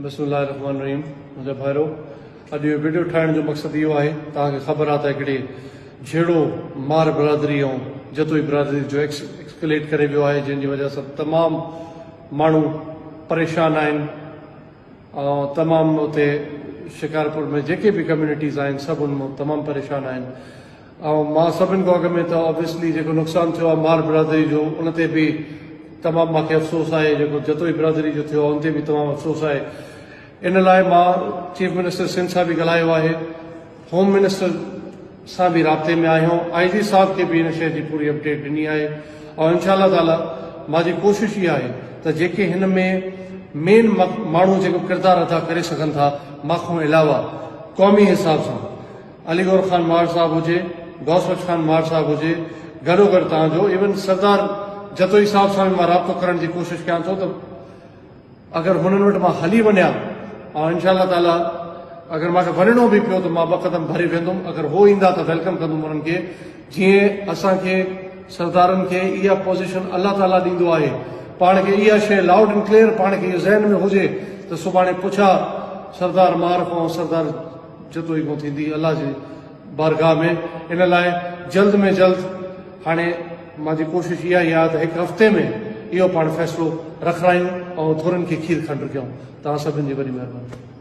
بسم الله الرحمن الرحيم منهنجا ڀائرو اڄ اهو وڊيو ٺاهڻ جو مقصد اهو آهي توهان کي خبر آهي ته هڪڙي جهيڙو مار برادري ۽ جتوئي برادري جو ايڪسڪليٽ ڪري ويو آهي جنهن جي وجه سان تمام ماڻهو پريشان آهن ۽ تمام اتي شڪارپور ۾ جيڪي به ڪميونٽيز آهن سڀ ان مان تمام پريشان آهن ۽ مان سڀن کان اڳ ۾ ته آبويسلي جيڪو نقصان ٿيو آهي مار برادري جو ان تي به تمام مان کي افسوس آهي جيڪو جتوئي برادري جو ٿيو آهي ان تي به تمام افسوس آهي ان لاء مان چيف منسٽر سنڌ سان به ڳالهايو آهي هوم منسٽر سان به رابطي ۾ آهيون آئي جي صاحب کي به ان شيء جي پوري اپڊيٽ ڏني آهي ۽ انشاء الله تعالي مان جي ڪوشش اها آهي ته جيڪي هن ۾ مين ماڻهو جيڪو ڪردار ادا ڪري سگهن ٿا مان کان علاوه قومي حساب سان علي گور خان ماهر صاحب هجي، غوث بخش خان ماهر صاحب هجي، گڏوگڏ توهان جو ايون سردار جتوئي صاحب سان به مان رابطو ڪرڻ جي ڪوشش ڪيان ٿو ته اگر هنن وٽ مان هلي وڃان ۽ انشاء الله تعالي اگر مان کي وڃڻو به پيو ته مان ٻه قدم ڀري ويندم اگر هو ايندا ته welcome ڪندم انهن کي جيئن اسان کي سردارن کي اها پوزيشن الله تعالي ڏيندو آهي پاڻ کي اها شيء لائوڊ اينڊ ڪليئر پاڻ کي اهو ذهن ۾ هجي ته سڀاڻي پڇا سردار ماهر کان سردار جتوئي کان ٿيندي الله جي بارگاهه ۾ ان لاء جلد ۾ جلد هاڻي مانجي ڪوشش اها ئي آهي ته هڪ هفتي ۾ اهو پاڻ فيصلو رکرايون ۽ ٿورن کي کير کنڊ ڪيون توهان سڀن جي وڏي مهرباني.